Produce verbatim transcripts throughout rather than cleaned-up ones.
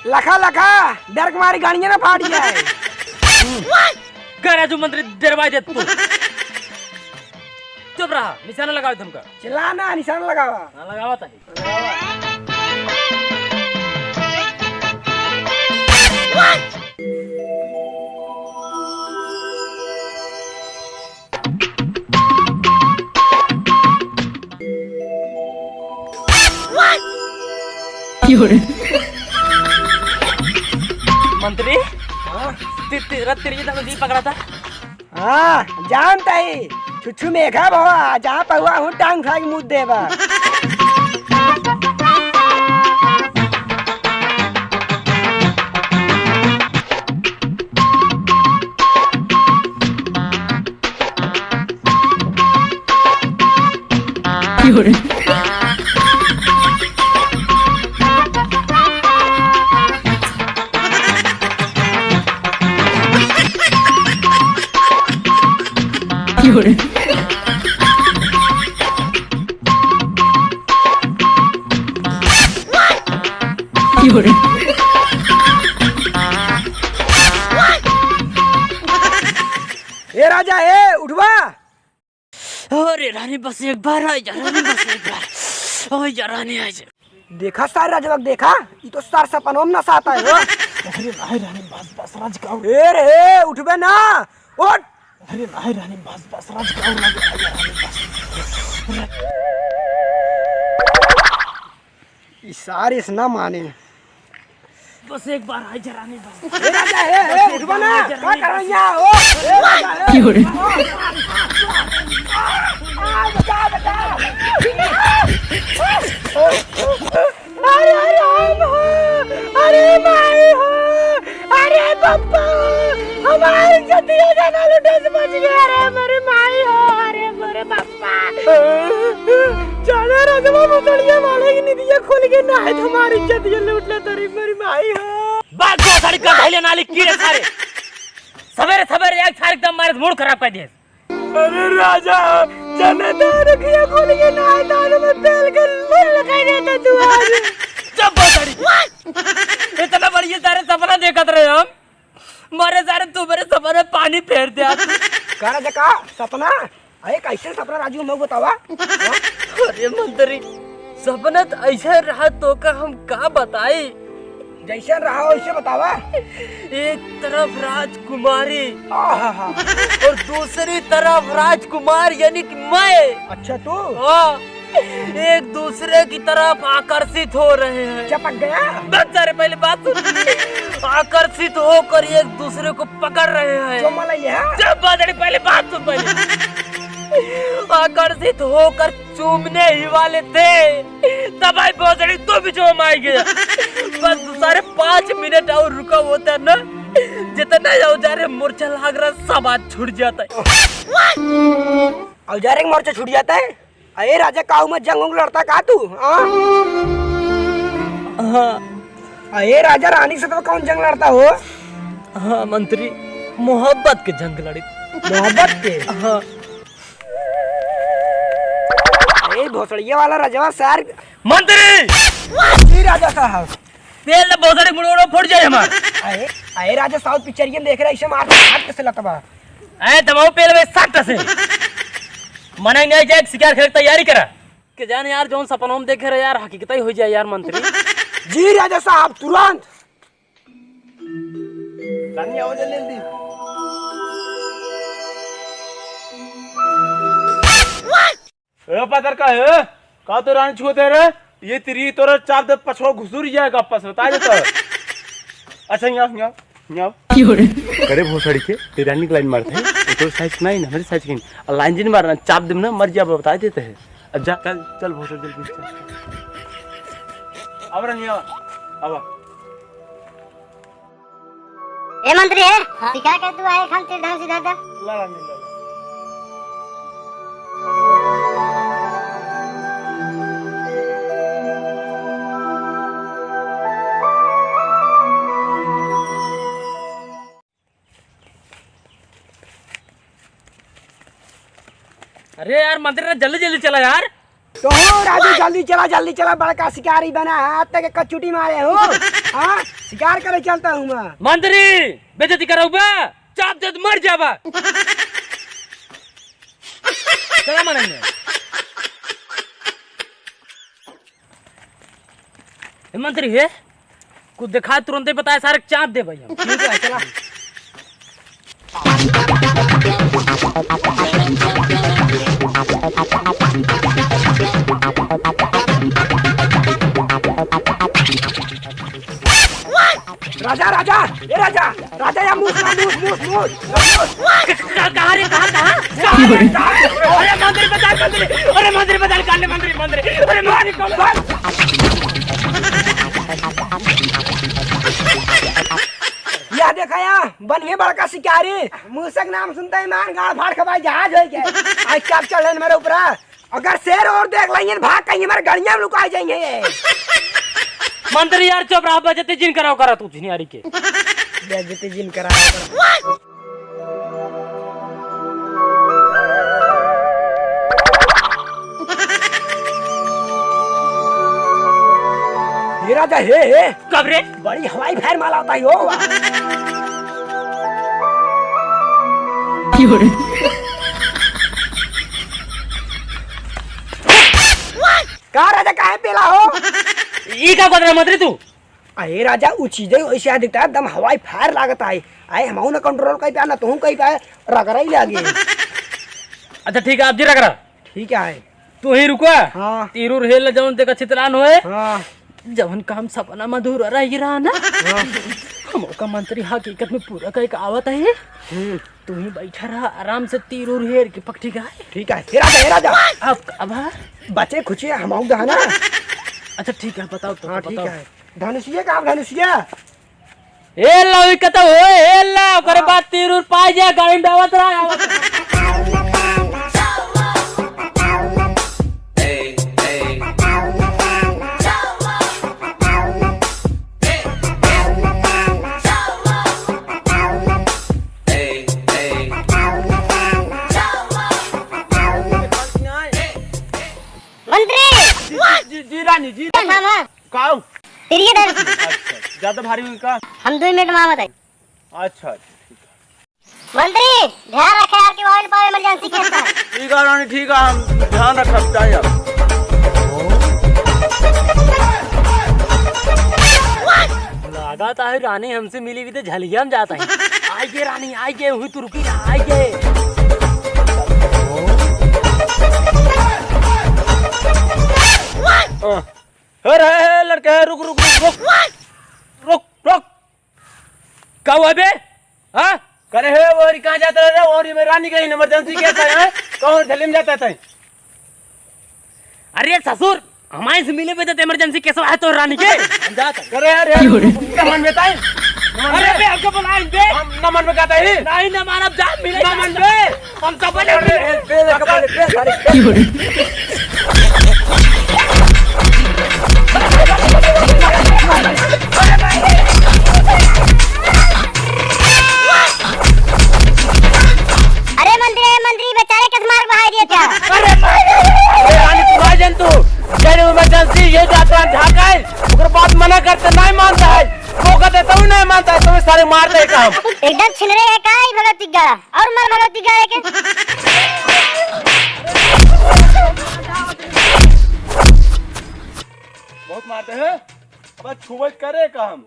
लखा, लखा, डर के मारी गाड़ियाँ ना फाट जाए। का राजू मंत्री, डरवाई दे तू। चुप रहा, निशाना लगाओ तुमका। चिल्ला ना, निशाना लगावा। हाँ, लगावा ताही। मंत्री, हाँ? ति-, ति-, रत तिरगी तक जी पकड़ा था। हाँ, जानता ही। छुच्छू मेघा भवा, जहाँ पहुआ हूँ, टांग उठा के मुद देबा। ए राजा, ए उठवा। अरे रानी, बस एक बार आ जा रानी, बस एक बार। आ जा रानी, आ जा। देखा सार राजवा के, देखा, ई तो सार सपनों में नसाता है, हो। अरे नाहीं रानी, बस, बस, राज का। ए रे, उठबे ना, उठ। अरे नाहीं रानी, बस, बस, राज का, रानी, बस। ई सार इस ना माने। बस एक बार आई जरा नहीं बस। ए राजा, ए, ए, उठवा ना। का कर रही है? ओ, ए राजा, ए। की हो रे? आ, बचा, बचा। अरे राम हो, अरे माई हो, अरे पप्पा हो, हमारी इज्जत ये जाना लुटे से बच गया रे, मेरी माई हो, अरे मेरे पप्पा। जाना राजवा भोसड़िया वाले की निदिया खुल के ना है, तुम्हारी इज्जत ये लूट ले तेरी मेरी माई हो। बात को सारी कर धैले नाली की रे सारे। सवेरे सवेरे एक सारे एकदम मारे मूड खराब कर दिए। अरे राजा, चने दारू किया खोल के ना है, दारू में तेल के लूल लगाई देता तू आज। चुप भोसड़ी। इतना बढ़िया सारे सपना देखत रहे हम। मारे सारे तू मेरे सपने पानी फेर दिया। का राजा का सपना? अरे कैसे सपना राजू, हमको बतावा। अरे मंत्री, सपना तो ऐसे रहा तो का हम का बताई? जैसे रहा वैसे बतावा। एक तरफ राजकुमारी आहा। और दूसरी तरफ राजकुमार यानी कि मैं। अच्छा तू? हाँ। एक दूसरे की तरफ आकर्षित हो रहे हैं। चपक गया। बस सारे पहले बात सुन। आकर्षित होकर एक दूसरे को पकड़ रहे हैं। चुम्मा ले लिया। जब बादड़ी पहले बात सुन पहले। आकर्षित होकर चूमने ही वाले थे, तब आई बादड़ी तो भी चूम आई गया। बस सारे पाँच मिनट और रुका होता ना, जितना औजारे मोर्चा लाग रहा सब आज छूट जाता है। औजारे मोर्चा छूट जाता है। अरे राजा, काऊ में जंग उंग लड़ता का तू, हाँ? हाँ। अरे राजा, रानी से तो कौन जंग लड़ता हो? हाँ मंत्री, मोहब्बत के जंग लड़ी। मोहब्बत के? हाँ। अरे भोसड़िया वाला रजवा सार। मंत्री! जी राजा साहब। तेल न भोसड़ी मुड़ोड़ो फूट जाए हमार। अरे, अरे राजा, साउथ पिक्चरिया में देख रहे, ऐसे मार हाथ कैसे लतवा? अरे दबाओ पेल में सट से। मना नहीं जाए, शिकार खेले की तैयारी करा। के जाने यार, जौन सपनों में देखे रहे यार, हकीकत ही हो जाए यार मंत्री। जी राजा साहब, तुरंत। रानी, आओ जल्दी, जल्दी। ए, पत्थर का है? का तो रानी छुअत है रे? ये तेरी तोरा चाप दे, पछवा घुसुर जाएगा, पस बता दे तो। अच्छा, यहाँ, यहाँ, यहाँ। क्यों रे? करे भोसड़ी के, तेरी रानी के लाइन मारते हैं। ये तो साइज नहीं ना, मेरी साइज की नहीं। और लाइन जिन मारना, चाप दे ना, मर जा, बता देते हैं। अब जा, चल, चल भोसड़ी, जल्दी चल। अब रानी, आवा, आवा। ए मंत्री है, हाँ? सिखा के तू आए खान तीर धाम सीधा दा। ला, ला, ला, ला। अरे यार मंत्री, जल्दी जल्दी चला यार। तो हो राजू, जल्दी चला, जल्दी चला, बड़का शिकारी बना है, आज तक एक चुटी मारे हो। हाँ, शिकार करे चलता हूँ मैं। मंत्री, बेइज्जती करउबा, चाप दे त मर जाबा। चला मरन में। ए मंत्री हे, कुछ देखाए तुरंते बताए, सारे के चाप देबइ हम। ठीक है, चला। राजा, राजा, ए राजा, राजा, या मूस ना, मूस, मूस, मूस, मूस। क-, क-, कहाँ रे, कहाँ, कहाँ? कहाँ रे, कहाँ रे? अरे मंत्री बचा, मंत्री, अरे मंत्री बचा, काले मंत्री, मंत्री, अरे मंत्री, कौन? या देखा या, बनिए बड़का शिकारी, मूसक नाम सुनते ही मान गाड़ फाड़ खबाई जहाज होइ गए। आज चाप चढ़ लेन मेरे ऊपरा। अगर शेर और देख लेंगे, भाग कहीं हमारे गड़िया में लुका जाएंगे। मंत्री यार चुप रहा, बेइज्जती जिन कराओ करा तू झिनियारी के। बेइज्जती जिन कराओ करा। हे राजा, हे, हे। कब रे? बड़ी हवाई फायर माला होता है हो। का राजा, काहे पेला हो? ई का बदला मंत्री तू? अरे राजा, उ चीजें वैसे यहाँ दिखता है, एकदम हवाई फायर लागत है। आए, हमहू ना कंट्रोल कर पाए, ना तुहू कर पाए, रगड़ा ही लागे। अच्छा ठीक है, आप जी रगड़ा। ठीक है। तू ही रुका। हाँ। तीर उर हेल जौन देखा छितरान होए। हाँ। जवन काम सपना में अधूरा रह गया रहा ना, हाँ। हम ओका मंत्री हकीकत में पूरा करके आवत है। हम्म। तू ही बैठा रहा, आराम से तीर उर हेर के पक, ठीक है? ठीक है। हे राजा, हे राजा। अब, अब हाँ? बचे खुचे हम आऊंगा, है ना? अच्छा ठीक है, बताओ तो, हाँ, बताओ। ठीक है। धनुषिया का, धनुषिया? ए ला, ई कतौ होए, ए ला, ओकरे बाद तीर उर पाए जा, गाड़ी में डावत रहा, आवत रहा। मंत्री! जी, जी, जी, रानी जी। मामा। काऊ? फिर ये धर। अच्छा, ज्यादा भारी हुई का? हम दो मिनट में आवत है। अच्छा, अच्छा, ठीक है। मंत्री, ध्यान रखे यार कि oil पावे emergency case है। ठीक है रानी, ठीक है, हम ध्यान रखब, जाए अब। लागत है रानी हमसे मिली भी तो झलिया में जाता है। आइए रानी, आइए, वहीं तो रुकी ना, आइए। हाँ। हे रे, हे लड़के, रुक, रुक, रुक, रुक। रुक, रुक। का हुआ बे? हाँ? करे हे, वो री कहाँ जाता रहे? वो री में रानी कहीं emergency case है, हाँ? कौन झलिया में जाता है? अरे ससुर, हमारे से मिले बे तो emergency case है तो रानी के। हम जाता है। करे यार, यार, ना मन में ताई। अरे बे, हमको बुलाए बे। हम ना मन में कहता है। नहीं, ना मानब, जा मिले ना मन में। हम सब बने अरे, बे, बे, बे, सारे। अरे मंत्री, अरे मंत्री, बेचारे के मार बहाई दिए थे। अरे मार, अरे रानी, तू आ जान तू। जय emergency, ये जाता है, झाका है। ओकर बात मना करते, नहीं मानता है। मौका देता हूँ, नहीं मानता है, तुम्हें सारे मार दे काम। एकदम छिनरे है का ई भगत तिग्गा? और मार भगत तिग्गा है के? बहुत मारते हैं, बस छुबे करे काम।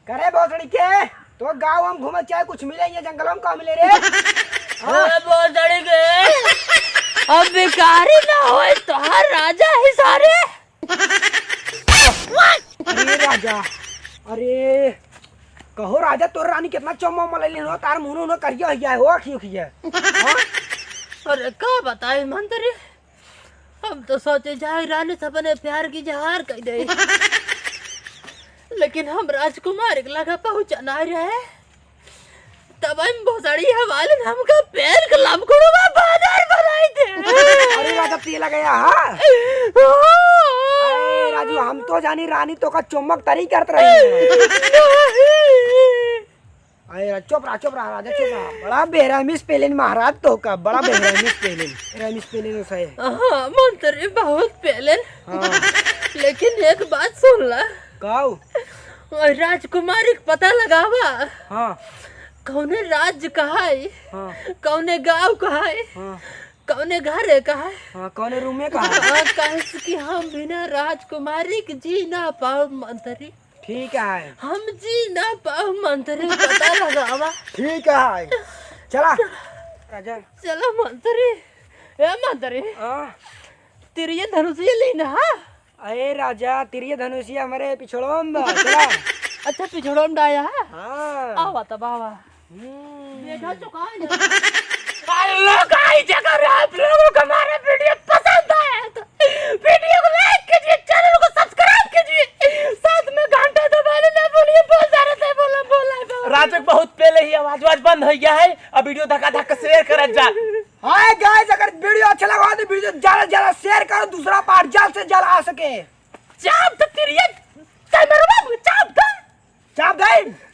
करे भोसड़ी के, तो गाँव हम घूमे चाहे कुछ मिले, ये जंगलों में का मिले रे? हाँ? अरे भोसड़ी के, अब भिखारी ना होए, तोहार राजा ही सारे। अरे राजा, अरे कहो राजा, तोर रानी कितना चौमा मलैली हो, तार मुंह उन्हों करिया हो गया है, हो अखी उखी है। हाँ? अरे का बताई मंत्री, हम तो सोचे जाए रानी से अपने प्यार की इजहार कर दे, लेकिन हम राजकुमार के लगा पहुंचा ना रहे। तब हम भोसड़ी हवाले ने हमका पेल के लमकुड़वा बाजार बनाई दे। अरे राजा, पिए लगे हा? अरे राजू, हम तो जानी रानी तोका चुम्बक तरी करत रही है। अरे रा-, चुप रहा, चुप रहा राजा, चुप रहा। बड़ा बेरहमी से पेलेन महाराज तोका, बड़ा बेरहमी से पेलेन, बेरहमी से पेलेन उसे। हाँ मंत्री, बहुत पेलेन। हाँ। लेकिन एक बात सुन ला। काऊ? ओए राजकुमारी के पता लगावा। हाँ। कौने राज्य का है? हाँ। कौने गांव का है? हाँ। कौने घरे का है? हाँ, कौने रूमे का है? हाँ, काहे से कि हम बिना राजकुमारी के जी ना पाओ मंत्री। ठीक है। हम जी ना पाओ मंत्री, पता लगावा। ठीक है। चला। राजा। चला मंत्री। ए मंत्री। हाँ। तिरिये धनुषिये ली ना, हाँ? अरे राजा, तिरिये धनुषिया हमरे पिछड़वा में बा, चला। अच्छा, पिछड़वा में डाया है? हाँ। आवा तब आवा। हम्म। देखा चुका है ना? Hello guys, अगर आप लोगों को हमारा वीडियो पसंद आया है तो वीडियो को like कीजिए, चैनल को सब्सक्राइब कीजिए, साथ में घंटा दबाना ना भूलिए। बहुत सारे थे बोला, बोला, बोला। राजा बहुत पहले ही आवाज, आवाज बंद हो गया है, अब वीडियो धक्का धक्का शेयर करत जा। हाय गाइस, अगर वीडियो अच्छा लगा हो तो वीडियो ज्यादा से ज्यादा शेयर करो, दूसरा पार्ट जल्द से जल्द आ सके। चाप तो तिरिये कैमरा बाबू, चाप दे। चाप दे।